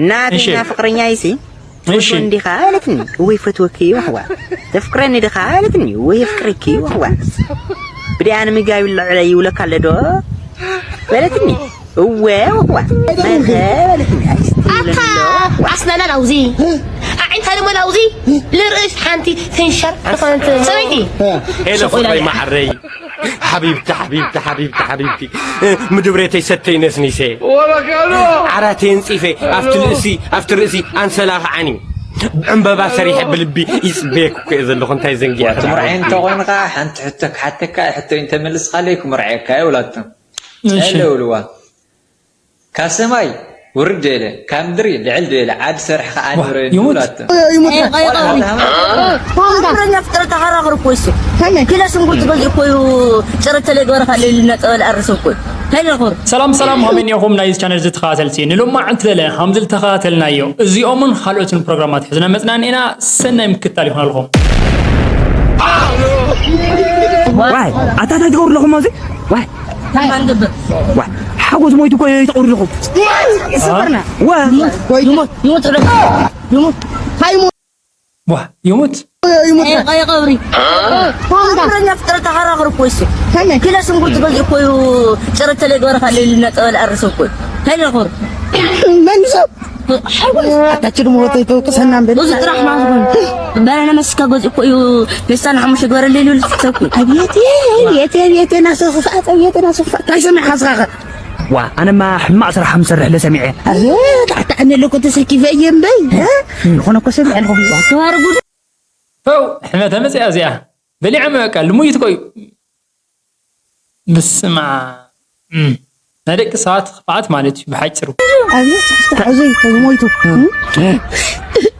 ናተይና ፍቅረኛይሲ ትፈትወኒ ዲኻ በለትኒ። እወ ይፈትወኪ እዩ ኣሕዋ። ተፍቅረኒ ዲኻ በለትኒ። እወ የፍቅረኪ እዩ ኣሕዋ። ብድኣ ንምጋብ ይለዕለ ይውለካ ኣለዶ በለትኒ። እወ ኣሕዋ። መኸ በለትኒ። ኣታ ኣስናና ላውዚ ኣዒንታ ደሞ ላውዚ ልርእስ ሓንቲ ትንሸር ዝኾነት ሰበይቲ ሄሎ ፍቅረይ መዓረይ ሓቢብቲ ሓቢብቲ ሓቢብቲ ሓቢብቲ ምድብሬተይ ሰተይ ነስኒሰ ዓራተይ እንፂፈ ኣብቲ ልእሲ ኣብቲ ርእሲ ኣንሰላ ከዓኒ ብዕምበባ ሰሪሐ ብልቢ ይፅበየክ እኮ እየ ዘለኹ እንታይ ዘንጊዐ ትምርዐይ እንተኾይንካ ሓንቲ ሕቶ ክሓተካ ሕቶ እንተመልስካለይ ክምርዐየካ እየ ውላቶም እሺ። ሄሎ ውልዋ ካብ ሰማይ ውርድ የለ ካብ ምድሪ ልዕል ዝበለ ዓዲ ሰሪሕካ ኣንብረኒ ይሙት። ውላቶ ይሙት። ኣምረኛ ፍጥረት ተኸራኽር እኮ እሱ። ከመይ? ኪሎ ሽንኩርቲ ገዚኡ እኮ እዩ ጭርት ለይገበረ ካለ ኢሉ እናጠበለ ኣርስ እኮ እዩ። ከመይ ይኹር? ሰላም ሰላም ከመይ እኒኹም ናይ ቻነል ዝተኸታተልቲ ንሎማዓንቲ ለለ ሃምዚ ዝተኸታተልናዮ እዚኦምን ካልኦትን ፕሮግራማት ሕዝና መፅናን ኢና ሰናይ ምክታል ይኾነልኩም። ዋይ ኣታ እንታይ ትገብሩ ኣለኹም ኣብዚ ዋይ እንታይ ንገብር ዋይ ሓጎስ ሞይቱ እኮ ይተቑሩ ኣለኹም ይሰበርና ዋ ይሞት ይሞት ይሞት ይሞት ይሞት ዋ ይሙት ይሙት ቀይ ቀብሪ ኣምረኛ ፍጥረት ተኸራኽር እኮ እሱ ከመይ? ኪሎ ሽንኩርቲ ገዚኡ እኮ እዩ ጭርት ለይገበረ ካለ ኢሉ እናጠበለ ኣርስ እኮ እዩ። ከመይ ይኹር? መን ሰብ ኣታች ድሞ ወተይ ተውቅሰና እምበር እዚ ጥራሕ ማለት ነው። በረና መስካ ገዚኡ እኮ እዩ ንሳ ንሓሙሽተ ገበረለይ ኢሉ ዝፍተኩ ኣቤቴ ኣቤቴ ኣቤቴ ናሰ ክፍኣት ኣቤቴ ናሰ ክፍኣት እንታይ ሰሚዕካ ስኻኸ ዋ ኣነማ ሕማቕ ስራሕ ምሰርሕ ለ ሰሚዐ ኣየ ጣዕጣዕኒ ኣለኮ ተሰኪፈ እየ እምበይ ዝኾነ እኮ ሰሚዐ ኣለኹ ተዋርጉ ፈው ሕመተ መፅያ እዚኣ በሊዖም በቃ ልሙይት ኮዩ ብስማ ናይ ደቂ ሰባት ክፍኣት ማለት እዩ ብሓጭሩ ኣቤት ዝተሕዙይ ተዝሞይቱ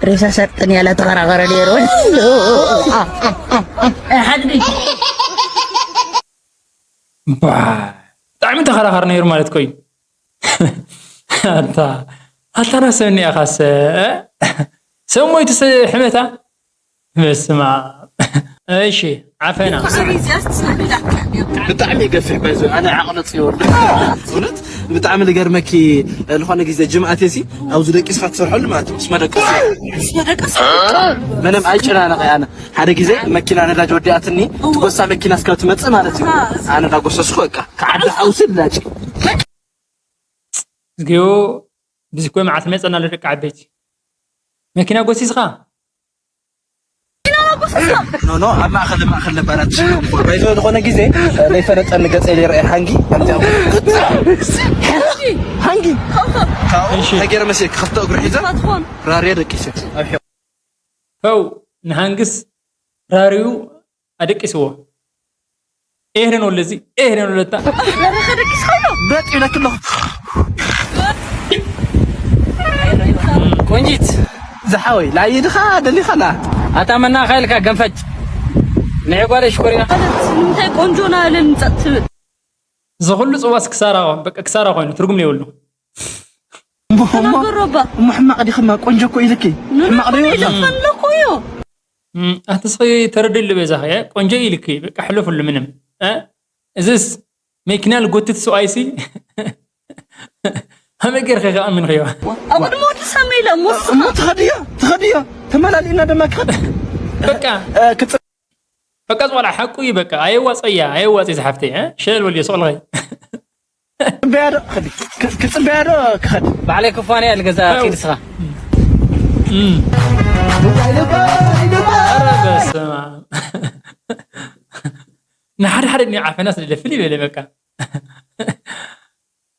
ሬሳ ሰርጥን ያላ ተኸራኸረ ነይሩ ሓደ ብጣዕሚ ተኸራኸር ነይሩ ማለት ኮዩ ኣታ ኣታ ናሰኒ ኢኻሰ ሰብ ሞይቱ ሕመታ በስመ ኣብ እሺ ዓፈና ብጣዕሚ ገፊሕ ባይዞ ኣነ ዓቕለጽ ይወርድ እውነት ብጣዕሚ ልገርመኪ ዝኾነ ግዜ ጅምኣት ሲ ኣብዚ ደቂስካ ትሰርሐሉ ማለት እዩ ስመ ደቀስ ምንም ኣይጨናነቐ ኣነ ሓደ ግዜ መኪና ነዳጅ ወዲኣትኒ ትጎሳ መኪና እስከ ትመጽእ ማለት እዩ ኣነ ዳጎሰስኩ በቃ ክዓዲ ሓውሲ ላጭ እዝግዮ ብዝኮ መዓት መጸና ለደቂ ዓበይቲ መኪና ጎሲስኻ ኖ ኖ ኣብ ማእኸል ማእኸል ነባራት ባይዞ ዝኾነ ግዜ ናይ ፈለጠኒ ገፀ ኢለ ይረአ ሓንጊ ከምዚ ሃንጊ ካብኡ ነገረ መሲል ክልተ እግሩ ሒዘ ራርየ ደቂሰ ፈው ንሃንግስ ራርዩ ኣደቂስዎ። ኤህረን ወለዚ ኤህረን ወለታ በጥ ኢለክ ኣለኹ። ቆንጂት ዝሓወይ ላይድኻ ደሊኻላ ኣታ መናኻ ኢልካ ገንፈጭ ንዒ ጓለይ ሽኮሪና ንምንታይ ቆንጆ ናለን ጸጥ ትብል ዝኹሉ ጽዋስ ክሳራ በቃ ክሳራ ኮይኑ ትርጉም ዘይብሉ ተናገሮ ባ እሞ ሕማቕ ዲኽማ ቆንጆ እኮ ኢልኪ ሕማቕ ዶ ይወጣ ኣለኩ እዩ ኣትስኺ ተረድሊ በዛኺ ቆንጆ ኢልኪ በቃ ሕለፍሉ ምንም እዝስ መኪና ልጎትት ሰብኣይሲ ከመይ ገይርኺ ክኣምን ኽዮ ኣብ ቅድሚ ወዲ ሰመይ ኢለ እሞ ትኸድዮ ትኸድዮ ተመላሊእና ድማ ክኸድ በቃ በቃ ዝቆልዓ ሓቁ እዩ በቃ ኣየዋፀያ ኣየዋፀ ዝሓፍተይ ሸለል በልዮ ስቕ ልኸይ ክፅበያ ዶ ክኸድ ባዕለይ ክፋነ እያ ልገዛ ኪድ ስኻ ንሓደ ሓደ ድኒ ዓፈና ስለ ፍልይ በለ በቃ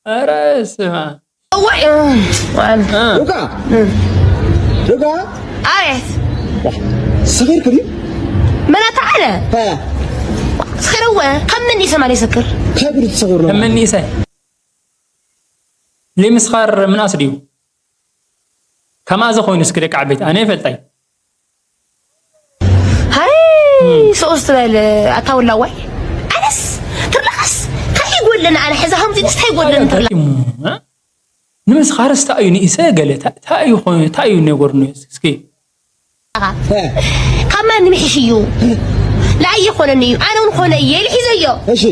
ኧረ ስማ ሉቃ ሉቃ ኣቤት ሰኺርክ ድዩ መን ኣተዓለ ሰኺረወ ከም መኒሰ ማለት ይሰክር ከብሪ ትሰኽር ነው መኒሰ ለምስኻር ምንኣስ ድዩ ከማዚ ኮይኑ እስኪ ደቂ ዓበይቲ ኣነ ይፈልጣይ ሃይ ሶስት በል ኣታውላዋይ ኣነስ ትርላኻስ እንታይ ይጎድለና ኣነ ሕዛ ከምዚ ንስ እንታይ ይጎድለኒ ትርላ ንምስኻርስ እንታይ እዩ ንኢሰ ገለ እንታይ እዩ ኮይኑ እንታይ እዩ ነገሩ እስኪ ካብ ማን ንምሕሽ እዩ ለኣይ ይኾነኒ እዩ ኣነ እውን ኾነ እየ ኢሉ ሒዘዮ እሺ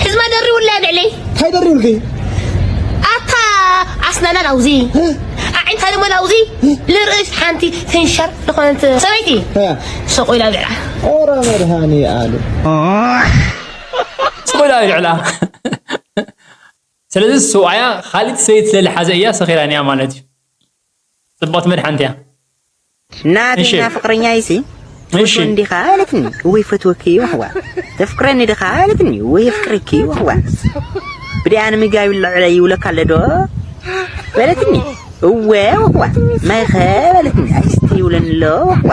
ሕዝማ ደሪቡላ ንዕለይ እንታይ ደሪቡልኪ ኣታ ኣስናና ናውዚ ዓይንታ ድማ ናብዚ ልርእስ ሓንቲ ፍንሻር ዝኾነት ሰበይቲ እ። ስቕ ኢላ ኣብ ልዕላ። ኦረ መድሃኒ ኣሉ ስቕ ኢላ ኣብ ልዕላ። ስለዚ ሰብኣያ ካልእ ሰበይቲ ስለ ዝሓዘ እያ ሰኺራን እያ ማለት እዩ። ጽብቕቲ መድሓንቲ እያ። ናተይና ፍቅረኛይሲ ትፈትወኒ ዲኻ በለትኒ። እወ ይፈትወኪ ወሕዋ። ተፍቅረኒ ዲኻ በለትኒ። እወ የፍቅረኪ ወሕዋ። ብድኣ ንምጋብ ይብለዐለ ይብለካ ኣሎ ዶ በለትኒ። እወ ወሕዋ። ማይኸ በለትኒ። ኣይስተ ይብለኒ ኣሎ ወሕዋ።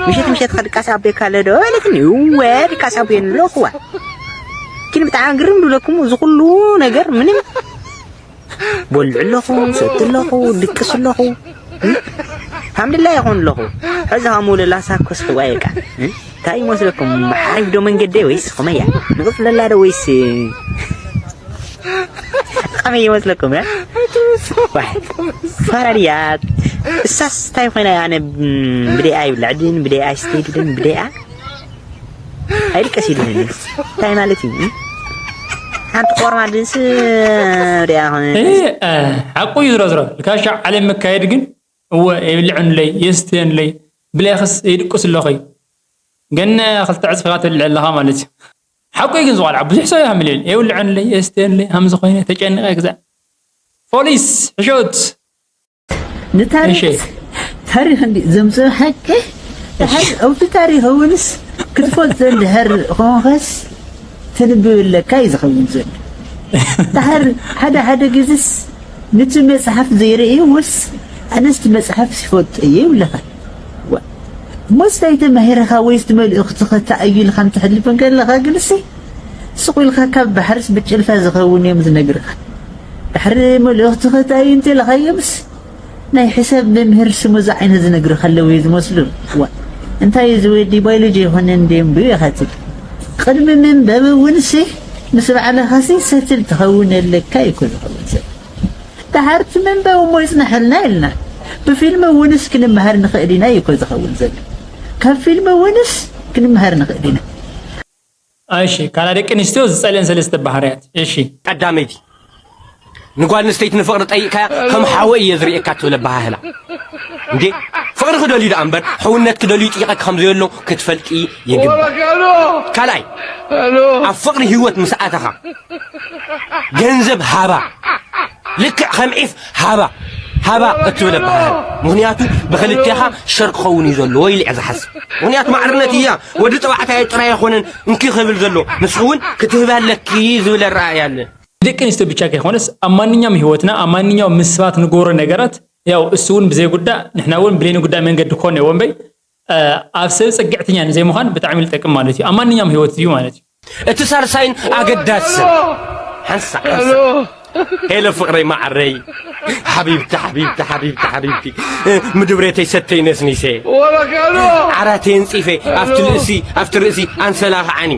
ምሸት ምሸት ኸድቃስ ኣቦካ ኣሎ ዶ በለትኒ። እወ ድቃስ ኣቦየኒ ኣሎ ወሕዋ። ግን ብጣዕሚ ግርም ድብለኩም እዚ ኩሉ ነገር ምንም በልዕ ኣለኹ፣ ሰቲ ኣለኹ፣ ድቅስ ኣለኹ። ሓምድላይ ይኾን ኣለኹ። ሕዚ ኸምኡ ለላሳ ኮስኽዋ የቃ። እንታይ ይመስለኩም? ሓሪፍ ዶ መንገደይ ወይስ ኸመያ? ንቕጽለላ ዶ ወይስ ኸመይ ይመስለኩም? እ? ዋይ፣ ፋራ ድያ? እሳስ እንታይ ኮይና? ኣነ ብደኣ ይብላዕ ድን ብደኣ ይስተይ ድን ብደኣ ኣይልቀስ ኢሉኒ። እንታይ ማለት እዩ? ሓንቲ ቆርማ ድንስ ሪኣ ኾነ። ሓቁ እዩ ዝረዝሮ ልካሻ ዓለም መካየድ ግን እወ የብልዐንለይ የስትየንለይ ብሌኽስ የድቅስ ኣለኸይ ገነ ክልተ ዕፅፊ ኢኻ ትብልዕ ኣለኻ ማለት እዩ። ሓቁ እዩ ግን ዝቆልዓ ብዙሕ ሰብ ይሃምልል የብልዐንለይ የስትየንለይ ሃምዚ ኮይነ ተጨኒቐ ግዛዕ ፖሊስ ሕሾት ንታሪክ ታሪክ እንዲ ዘምፅእ ሓቂ ድሓር ኣብቲ ታሪክ እውንስ ክትፈልጦ እንድሕር ኾንኸስ ተንብብ ኣለካ እዩ ዝኸውን ዘሎ ድሓር ሓደ ሓደ ግዝስ ንቲ መፅሓፍ ዘይርእዩ ወስ ኣነስቲ መፅሓፍ ሲፈልጦ እየ ይብለኻ ሞስታይ ተማሂርኻ ወይስ መልእኽትኻ ተኣዩ ኢልካ እንትሕልፍ እንከለኻ ግንሲ ስቑ ኢልካ ካብ ባሕርስ ብጭልፋ ዝኸውን እዮም ዝነግርኻ ድሕሪ መልእኽትኻ ተኣዩ እንተኢልኻዮምስ ናይ ሕሳብ መምህር ስሙ ዝዓይነ ዝነግርኻ ኣለዉ እዩ ዝመስሉ ዋ እንታይ እዚ ወዲ ባዮሎጂ ይኾነ እንደ እምብዩ ኢኻ ትብል ቅድሚ ምንባብ እውን ሲ ምስ ባዕልኻሲ ሰትል ትኸውን ኣለካ ይኮ ዝኸውን ሰብ ድሓርቲ ምንባብ እሞ ይጽናሐልና ኢልና ብፊልም እውንስ ክንመሃር ንኽእል ኢና ይኮ ዝኸውን ዘሎ ካብ ፊልም እውንስ ክንመሃር ንኽእል ኢና እሺ ካላ ደቂ ኣንስትዮ ዝጸልእን ሰለስተ ባህርያት እሺ ቀዳመይቲ ንጓል ኣንስተይቲ ንፍቕሪ ጠይቕካያ ከም ሓወ እየ ዝርእየካ ትብል ኣበሃህላ እንዴ ፍቕሪ ክደልዩ ደኣ እምበር ሕውነት ክደልዩ ይጥይቐካ ከም ዘየሎ ክትፈልጢ ይግባእ ካልኣይ ኣብ ፍቕሪ ህይወት ምስ ኣተኻ ገንዘብ ሃባ ልክዕ ከም ዒፍ ሃባ ሃባ እትብል ኣበሃህላ ምኽንያቱ ብኽልቴኻ ሸር ክኸውን እዩ ዘለዎ ኢለ እየ ዝሓስብ ምኽንያቱ ማዕርነት እያ ወዲ ተባዕታይ ጥራይ ኣይኮነን እንኪ ክብል ዘሎ ንስኺ እውን ክትህቢ ኣለኪ ዝብል ኣረኣእያ ኣለ ደቂ ኣንስትዮ ብቻ ከይኮነስ ኣብ ማንኛውም ህይወትና ኣብ ማንኛውም ምስ ሰባት ንገብሮ ነገራት ያው እሱ እውን ብዘይጉዳእ ንሕና እውን ብለይንጉዳእ መንገዲ ክኾን እዎ እምበይ ኣብ ሰብ ጸግዕተኛ ንዘይምዃን ብጣዕሚ ዝጠቅም ማለት እዩ ኣብ ማንኛውም ህይወት እዩ ማለት እዩ እቲ ሳልሳይን ኣገዳስን ሓንሳ ሓንሳ ሄሎ ፍቕረይ መዓረይ ሓቢብቲ ሓቢብቲ ሓቢብቲ ሓቢብቲ ምድብሬተይ ሰተይ ነስኒሰ ዓራተይ እንፂፈ ኣብቲ ልእሲ ኣብቲ ርእሲ ኣንሰላ ከዓኒ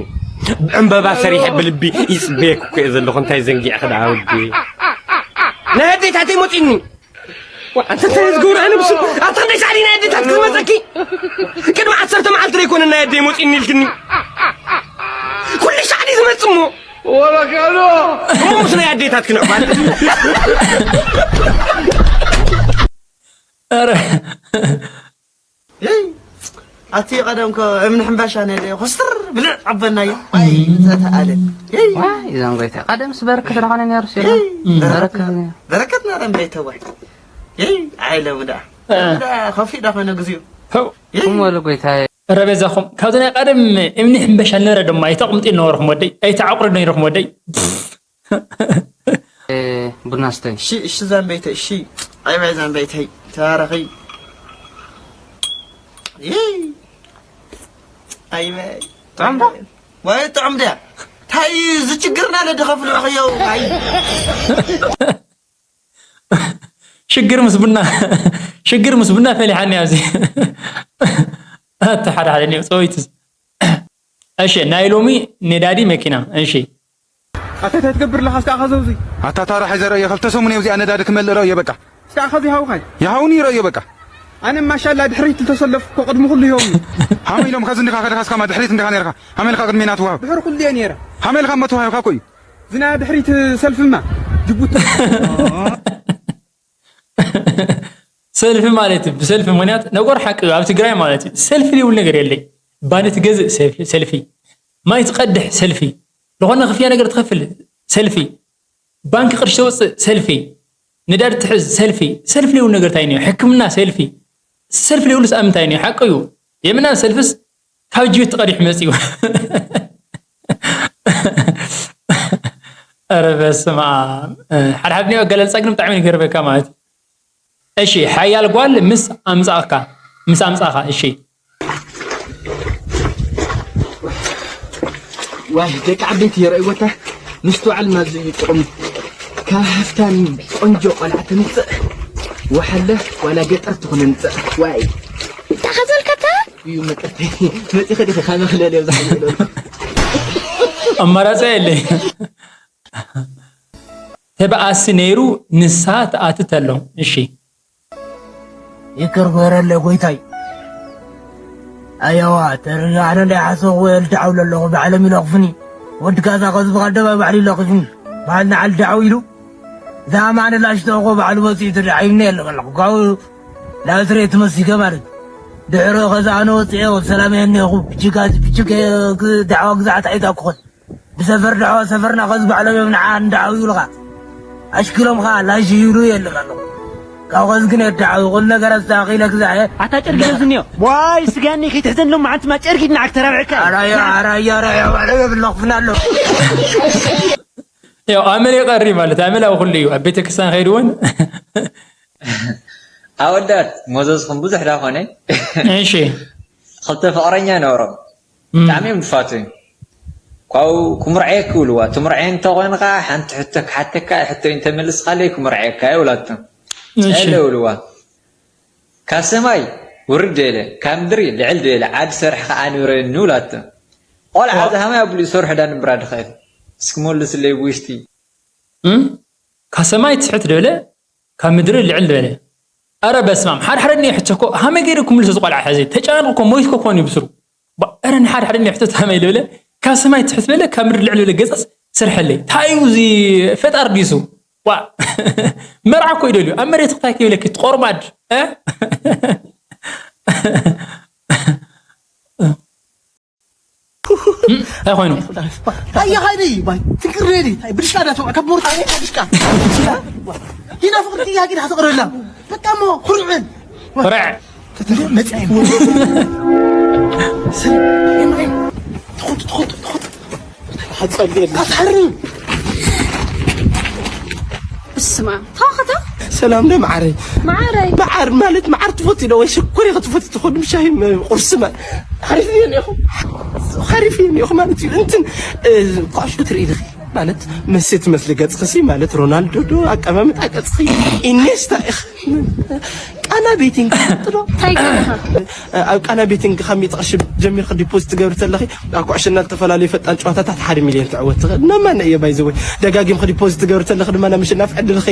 ዕምበባ ሰሪሐ ብልቢ ይፅበየክ እኮ እየ ዘለኹ እንታይ ዘንጊዕኺ ደኣ ወዲ ናይ ኣዴታተይ መፂኒ ኣንተ እንታይ ዝገብሩ ኣነ ብስም ኣብታ ክንደይ ሰዓት ናይ ኣዴታት ክትመፀኪ ቅድሚ ዓሰርተ መዓልቲ ደይኮነ ናይ ኣደይ መፂኒ ኢልክኒ ኩሉ ሻዕዲ ዝመጽ እሞ ወረካዶ ሮሙስ ናይ ኣዴታት ክንዕባል ኣቲ ቀደምኮ እምኒ ሕምባሻ ነደ ኮስትር ብልዕ ኣበናዮ ኣይ ተተኣለ እዞም ጎይታ ቀደምስ በረከት ረኾነ ነሩ ሲ በረከት በረከት ናረ እምበይተዋ ኣይለ ምዳ ከፊእ ዳ ኮይነግዚኡ እሞ ጎይታ ረበዛኹም ካብዚ ናይ ቀደም እምኒ ሕምበሻ ነረ ድማ ኣይተቕምጢ ነርኹም ወደይ ኣይተዓቁሪ ነይርኹም ወደይ ቡና ስተይ እሺ እሺ ዛንበይተይ እሺ ኣይ ባይ ዛንበይተይ ተባረኺ ይይ ኣይ ባይ ጥዑም ዶ ወይ ጥዑም ድያ ታይ ዝችግርና ለድኸፍሉ ኸየው ኣይ ሽግር ምስ ቡና ሽግር ምስ ቡና ፈሊሓኒ ኣብዚ ኣተ ሓደ ሓደ ኒው ፀወይትስ እሺ ናይ ሎሚ ነዳዲ መኪና እሺ ኣታ እንታይ ትገብር ኣለኻ እስካዕ ካዘውዚ ኣታ ታራ ሓይዘ ረእዮ ክልተ ሰሙን እየ ኣብዚኣ ነዳዲ ክመልእ ረእዮ በቃ እስካዕ ካዚ ሃውኻይ ይሃውኒ ረእዮ በቃ ኣነ ማሻላ ድሕሪት ተሰለፍኩ ቅድሚ ኩሉ ይሆም ሃመ ኢሎም ካዚ እንዲኻ ከድኻ እስካማ ድሕሪት እንዲኻ ነርካ ሃመ ኢልካ ቅድሜና ትዋሃብ ድሕሪ ኩሉ እየ ነረ ሃመ ኢልካ እሞ ትዋሃብካ እኮ እዩ ዝና ድሕሪት ሰልፍማ ሰልፊ ማለት እዩ። ብሰልፊ ምኽንያት ነጎር ሓቂ እዩ። ኣብ ትግራይ ማለት እዩ ሰልፊ ዘይብሉ ነገር የለይ። ባኒ ትገዝእ ሰልፊ፣ ሰልፊ፣ ማይ ትቀድሕ ሰልፊ፣ ዝኾነ ክፍያ ነገር ትኸፍል ሰልፊ፣ ባንክ ቅርሺ ተውፅእ ሰልፊ፣ ነዳዲ ትሕዝ ሰልፊ። ሰልፊ ዘይብሉ ነገር እንታይ እዩ? ሕክምና ሰልፊ። ሰልፊ ዘይብሉስ ኣብ ምንታይ እዩ? ሓቂ እዩ። የምናን ሰልፍስ ካብ ጅብቲ ቀዲሑ መፂኡ። ኧረ በስመ ኣብ። ሓደ ሓደ ናይ ኣገላልፃ ግን ብጣዕሚ ይገርመካ ማለት እዩ። እሺ፣ ሓያል ጓል ምስ ኣምፃእካ፣ ምስ ኣምፃእካ፣ እሺ። ዋይ ደቂ ዓበይቲ የረእይዎ እታ ምስትውዓል ማዙ እዩ ጥቕሙ። ካብ ሃፍታም ቆንጆ ቆልዓ ተምፅእ ወሓለ ዋላ ገጠር ትኹን ምፅእ ዋይ እንታይ ከዘልከተ እዩ መጠተይ መፂኸ ዲኸ ካብ መኽለል እዮም ዝሓይሎ ኣማራፂ የለይ። ተበኣሲ ነይሩ ንሳ ትኣቲ ተሎ። እሺ። ይቅር ግበረለይ ጎይታይ። ኣየዋ ተረጋዕነ ናይ ሓሰኹ ወል ተዓውለ ኣለኹ ባዕሎም ይለኽፍኒ። ወዲ ካዛ ከዚ ብቐደማ ባዕሉ ይለኽፍኒ። ባዕልና ዓል ዳዕው ኢሉ እዛ ኣማነ ላሽቶ እኮ ባዕሉ መፂኡ ትዳዒብኒ የለ ከለኹ ካብኡ ናብ እስሬት መሲገ ማለት እዩ። ድሕሪ ከዚ ኣነ ወፂኤ ወብ ሰላም እየ እኒአኹ። ብጅጋ ብጅግ ዳዕዋ ግዛዓት ኣይታ ክኾን ብሰፈር ዳዕዋ ሰፈርና ከዚ ባዕሎም እዮም ንዓ እንዳዓው ይብልኻ። ኣሽኪሎም ኸዓ ላሽ ይብሉ የለ ከለኹ ካብ ኸዚ ግን የዳዓው ኩሉ ነገር ኣስተኻኺለ ግዛዕ እየ። ኣታ ጨርቂ ዶ ዝንዮ? ዋይ ስጋኒ ከይትሕዘን ሎም መዓልቲ ማ ጨርቂ ድንዓክ ተራብዕካ። ኣራዮ ኣራዮ ኣራዮ ባዕሎም የብለኹፍና ኣሎ። ያው ኣመል ይቐሪ ማለት ኣመል ኣብ ኩሉ እዩ ኣብ ቤተክርስትያን ከይዱ እውን ኣወዳት ሞዘዝኹም ብዙሕ ዳኾነ እሺ ክልተ ፍቕረኛ ነበሮም እም፣ ብጣዕሚ እዮም ዝፋትዉ ካብኡ ክምርዐየክ ይብልዋ ትምርዐየ እንተኾይንኻ ሓንቲ ሕቶ ክሓተካ ሕቶ እንተመልስኻለይ ክምርዐየካ ይብላቶ እሺ ጨለ ይብልዋ ካብ ሰማይ ውርድ የለ ካብ ምድሪ ልዕል ዝበለ ዓዲ ሰርሕኻ ኣንብረኒ ይብላቶ ቆልዓ እዚ ሃማይ ኣብሉ ይሰርሑ ዳ ንብራ ድኸእል እስኪ መልስለይ ብውሽጢ እም፣ ካብ ሰማይ ትሕት ዝበለ ካብ ምድሪ ልዕል ዝበለ ኣረ በስማም ሓደ ሓደ እኒኦ ሕቶ እኮ ሃመይ ገይሩ ክምልሶ ዝቆልዓ ሕዚ ተጨናንቑ እኮ ሞይትኮ ኮን ይብስሩ ኣረ ንሓደ ሓደ እኒኦ ሕቶ ሃመይ ልብለ ካብ ሰማይ ትሕት ዝበለ ካብ ምድሪ ልዕል ዝበለ ገፀስ ስርሐለይ እንታይ እዩ እዚ ፈጣር ዲሱ ዋ መርዓ እኮ ይደልዩ ኣብ መሬት ክታይ ከይብለኪ ትቆርማድ እ? እንታይ ኮይኑ ኣያ ሃይደይ ባይ ትንክር ነዲ ታይ ብድሽካ ዳ ተውዕ ካብ ሞርታ ኣይ ብድሽካ ዲና ፍቅርቲ ያቂ ዳ ተቅረላ በቃ ሞ ኩርዕን ኩርዕ መጽ ተኾቱ ተኾቱ ተኾቱ ተሓጸል ኣትሐርም ብስማ ታኸታ ሰላም ዶ መዓረይ ማዓረይ መዓር ማለት መዓር ትፈትዩ ዶ ወይ ሽኮር ኢኸ ትፈትዩ ትኾኑ ሻሂ ቁርሲ ማለት ሓሪፍ እየ እኒኹ ሓሪፍ እየ እኒኹ ማለት እዩ እንትን ኩዕሾ ትርኢ ዲኺ ማለት መሴ ትመስሊ ገፅኽሲ ማለት ሮናልዶ ዶ ኣቀማምጣ ገፅኺ ኢኔስታ ኢኺ ቃና ቤቲንግ ትፈልጢ ዶ እንታይ ገርካ ኣብ ቃና ቤቲንግ ካብ ሚእቲ ቅርሺ ጀሚርኪ ዲፖዚት ትገብሪ ተለኺ ኣብ ኩዕሽና ዝተፈላለዩ ፈጣን ጨዋታታት ሓደ ሚልዮን ትዕወት ትኽእል። እና ማን እየ ባይ ዘወይ ደጋጊምኪ ዲፖዚት ትገብሪ ተለኺ ድማ ንምሽናፍ ዕድልኺ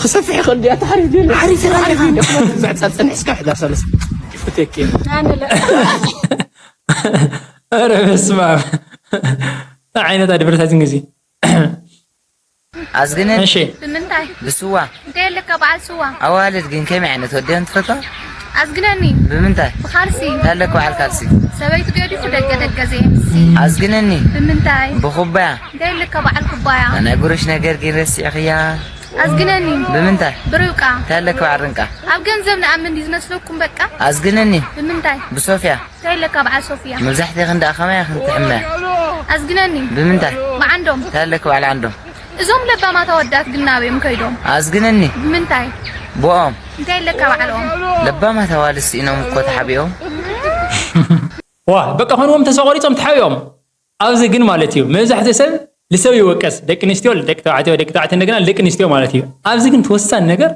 ክሰፍሕ ይኽእል ድያ? ተሓሪፍ ድዩ? ሓሪፍ ኢኻ፣ ሓሪፍ ኢኻ። ዘዕጻ ጸኒሕስካ ሕዳር ሰለስተ ይፍቴክ እየ። ኣነ ለ ኧረ በስመ ኣብ። እንታይ ዓይነት ኣድቨርታይዚንግ እዚ? ኣዝግነኒ እሺ ብምንታይ ብስዋ እንታይ ኣለካ በዓል ስዋ ኣዋልድ ግን ከመይ ዓይነት ወዲ እየን ትፈትዋ? ኣዝግነኒ ብምንታይ? ብካልሲ እንታይ ኣለካ በዓል ካልሲ? ሰበይቱ ገዲፉ ደገ ደገ ዘየምሲ ኣዝግነኒ ብምንታይ ብኹባያ እንታይ ኣለካ በዓል ኩባያ ናይ ጉርሽ ነገር ግን ረሲዕኽያ ኣዝግነኒ ብምንታይ? ብርብቃ እንታይ ኣለካ በዓል ርንቃ? ኣብ ገንዘብ ንኣምን ድዩ ዝመስለኩም በቃ ኣዝግነኒ ብምንታይ ብሶፍያ እንታይ ኣለካ በዓል ሶፍያ መብዛሕትኡ ክንደኣ ከማይ ክንትሕመያ ኣዝግነኒ ብምንታይ? ብዓንዶም እንታይ ኣለካ በዓል ዓንዶም? እዞም ለባማት ኣወዳት ግን ናበዮም ከይዶም ኣዝግነኒ ብምንታይ ብኦም እንታይ ኣለካ በዓሎም ለባማት ኣዋልድ ስኢኖም እኮ ተሓቢኦም ዋ በቃ ኮንዎም ተስፋ ቆሪፆም ተሓቢኦም ኣብዚ ግን ማለት እዩ መብዛሕትኡ ሰብ ልሰብ ይወቀስ ደቂ ኣንስትዮ ደቂ ተባዕትዮ ደቂ ተባዕትዮ እንደገና ደቂ ኣንስትዮ ማለት እዩ ኣብዚ ግን ተወሳኒ ነገር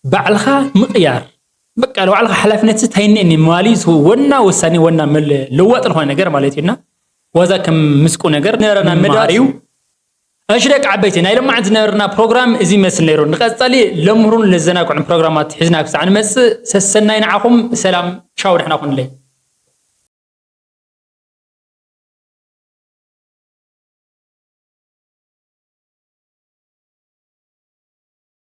ባዕልኻ ምቕያር በቃ ንባዕልኻ ሓላፍነት ታይነኒ ማሊ ወና ወሳኒ ወና ለዋጥ ዝኾነ ነገር ማለት እዩና ዋዛ ከም ምስቁ ነገር ነረና መዳር እዩ እሺ ደቂ ዓበይቲ ናይ ለማዓንቲ ዝነበርና ፕሮግራም እዚ ይመስል ነይሩ ንቀፃሊ ለምህሩን ለዘናግዑን ፕሮግራማት ሒዝና ክሳዕ ንመፅእ ሰሰናይ ንዓኹም ሰላም ቻው ደሕና ኩንለይ